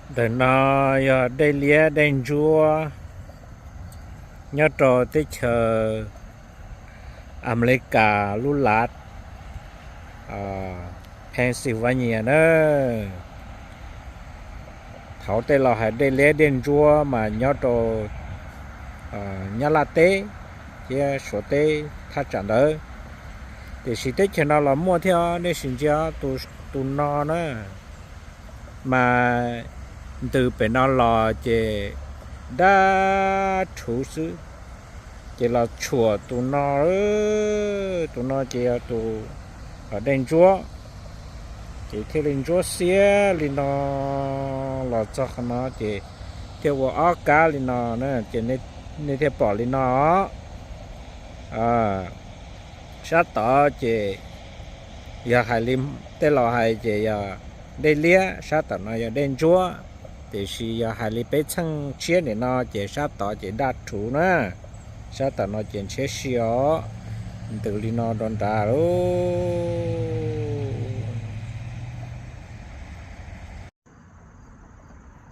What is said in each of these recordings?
Ntawm no yog dej liab dej ntsuab nyob rau teb chaws Amelikas lub lav Pennsylvania na. Thaud tej laus hais dej liab dej ntsuab mas nyob rau Nyab Laj teb thiab Suav teb thaj tsam ntawd. Tiam sis teb chaws no los muaj thiab, nej sim ntsia tus no na, mas ntws pem no los ces daj rhuv xwb, ces los tshuam tus no, tus no ces yog tus dej ntsuab, ces thiaj li ntsuab xiab li no los txog qhov no ces thiaj ua ob kab li no, ces nej thiaj pom li no. Sab tod ces yog hais li tej laus hais ces yog dej liab, sab tom no yog dej ntsuab. Tiam sis yog hais li peb txheej tshiab nim no ces sab tod ces daj rhuv na, sab tom no ces ntshiab si os, ntws li no rau nrad lauj.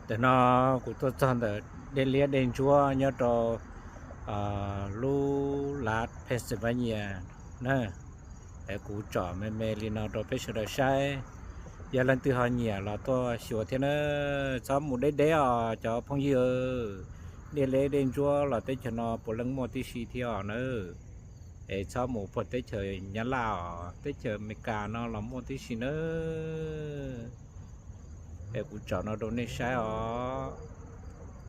Tam no kuv tuaj txog ntawm dej liab dej ntsuab nyob rau lub lav Pennsylvania na. Es kuv tsom me me li no rau peb sawv daws saib, yog leej twg ho nyiam los tuaj xyuas thiab na. Txhob mus deb deb os cov phooj ywg, dej liab dej ntsuab los teb chaws no puav leej muaj tib si thiab os na. Es txhob mus puag teb chaws Nyab Laj os, teb chaws Amelikas no los muaj tib si nawb. Es kuv tsom no rau nej saib os.